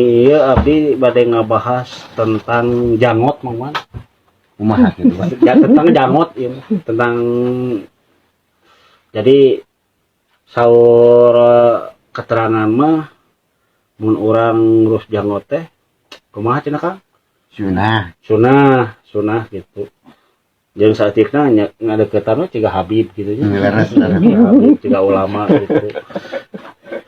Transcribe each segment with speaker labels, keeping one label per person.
Speaker 1: Iya, abdi bade ngabahas tentang janggot, Mang Man.
Speaker 2: Kumaha gitu, Pak?
Speaker 1: Ya, tentang janggot ya, tentang jadi saur keterangan mah mun urang ngurus janggot teh kumaha cenah, Kang?
Speaker 2: Sunah.
Speaker 1: Sunah, sunah gitu. Jeung saeutikna nya ngadeukeutan we ciga Habib gitu nya.
Speaker 2: Leres, leres.
Speaker 1: Ciga Habib, ciga ulama gitu.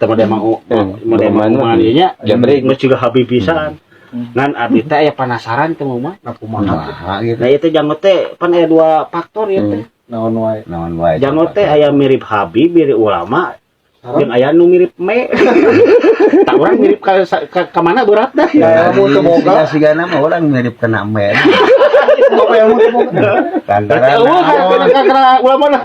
Speaker 1: Teu mah mau mau
Speaker 3: Berman
Speaker 1: mah ieu nya
Speaker 3: Jabrik.
Speaker 1: Geus ciga Habib pisan. Ngan abdi teh aya penasaran teh mah.
Speaker 4: Nah, kumaha?
Speaker 2: Kumaha gitu.
Speaker 1: Nah, itu janggot teh pan aya dua faktor ya teh.
Speaker 4: Naon wae?
Speaker 2: Naon wae?
Speaker 1: Janggot teh aya mirip Habib, mirip ulama, jeung aya nu mirip me. Tah, urang mirip ka mana berat dah.
Speaker 4: Ya, ilmu teu boga.
Speaker 2: Siga-sigana mah urang mirip kena me.
Speaker 4: Apa ilmu teu boga?
Speaker 2: Lantaran
Speaker 1: Berarti euweuh
Speaker 2: naon?
Speaker 1: ka ulama lah.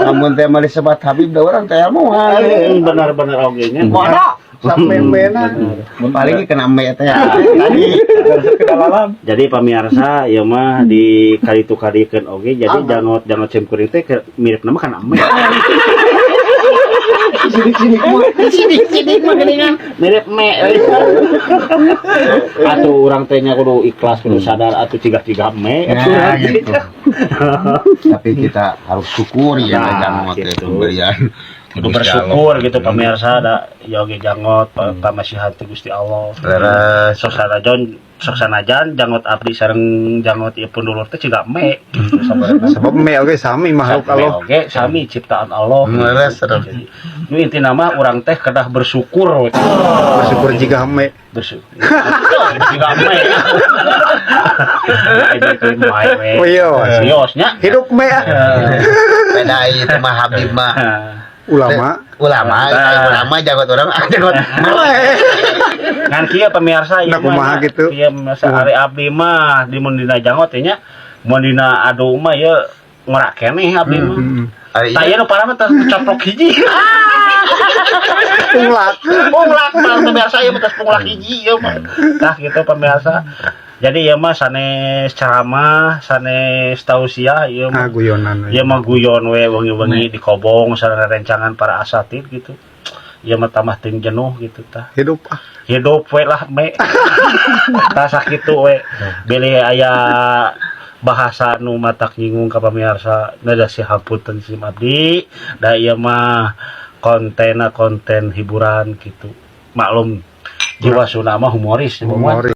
Speaker 2: Lamun teh mah disebat Habib da urang teh ilmuwan.
Speaker 1: Benar-benar oge nya.
Speaker 4: Mana? Samemena.
Speaker 2: Paling kena me teh tadi.
Speaker 3: Kedalaman.
Speaker 1: Jadi pamirsa, ieu mah di kaditu kadikeun oge, jadi janggot janggot sim kuring teh mirip nama kana me.
Speaker 4: Sidik-sidik mah.
Speaker 1: Sidik-sidik mah geuningan mirip me. Atuh urang teh nya kudu ikhlas, kudu sadar atuh ciga-ciga me.
Speaker 2: Ya, gitu. Tapi kita harus syukur ya,
Speaker 1: Nah,
Speaker 2: janggot teh
Speaker 1: gitu.
Speaker 2: Pemberian.
Speaker 1: Kudu bersyukur gitu, pemirsa, da yoge janggot pamasihan ti Gusti Allah.
Speaker 2: Leres.
Speaker 1: Sok sanajan janggot abdi sareng janggot ieu pun dulur teh ciga me gitu sabarana.
Speaker 5: Sebab me oge sami makhluk
Speaker 1: Me
Speaker 5: Allah.
Speaker 1: oge sami ciptaan Allah.
Speaker 2: Leres, leres.
Speaker 1: Jadi, nu intina mah urang teh kedah bersyukur we.
Speaker 5: Bersyukur jika me.
Speaker 1: Bersyukur jiga me. Nah, ini teh mae we.
Speaker 5: Oh iya.
Speaker 1: Serius nya.
Speaker 5: Hidup me ah.
Speaker 2: Beda itu mah Habib mah.
Speaker 5: Ulama.
Speaker 2: Ulama,
Speaker 1: Nah.
Speaker 2: ulama janggot urang ah janggot.
Speaker 1: Ngan kieu, pemirsa, ieu
Speaker 5: Nah, kumaha
Speaker 1: mah,
Speaker 5: gitu?
Speaker 1: Kieu pemirsa, ari abdi mah di mun dina janggot teh nya, mun dina adu mah ieu ngorak keneh abdi mah.
Speaker 2: Ari
Speaker 1: Tah, ieu nu parah mah tos coplok hiji.
Speaker 5: Punglak.
Speaker 1: Punglak mah, pemirsa, ieu mah tos punglak hiji ieu mah. Tah gitu, pemirsa. Jadi ieu mah sanes ceramah, sanes tausiah ieu
Speaker 5: Ah,
Speaker 1: mah.
Speaker 5: Guyonan.
Speaker 1: Ieu mah guyon we wengi-wengi di kobong sareng rencangan para asatid gitu. Ieu mah tambah ting jenuh gitu tah.
Speaker 5: Hidup ah.
Speaker 1: Hidup we lah me. Tah, sakitu we, bilih aya bahasa nu matak nyinggung ka pamirsa, nada si hapunten sim abdi, da ieu mah kontenna konten hiburan gitu. Maklum jiwa Sunda mah humoris.
Speaker 5: Humoris.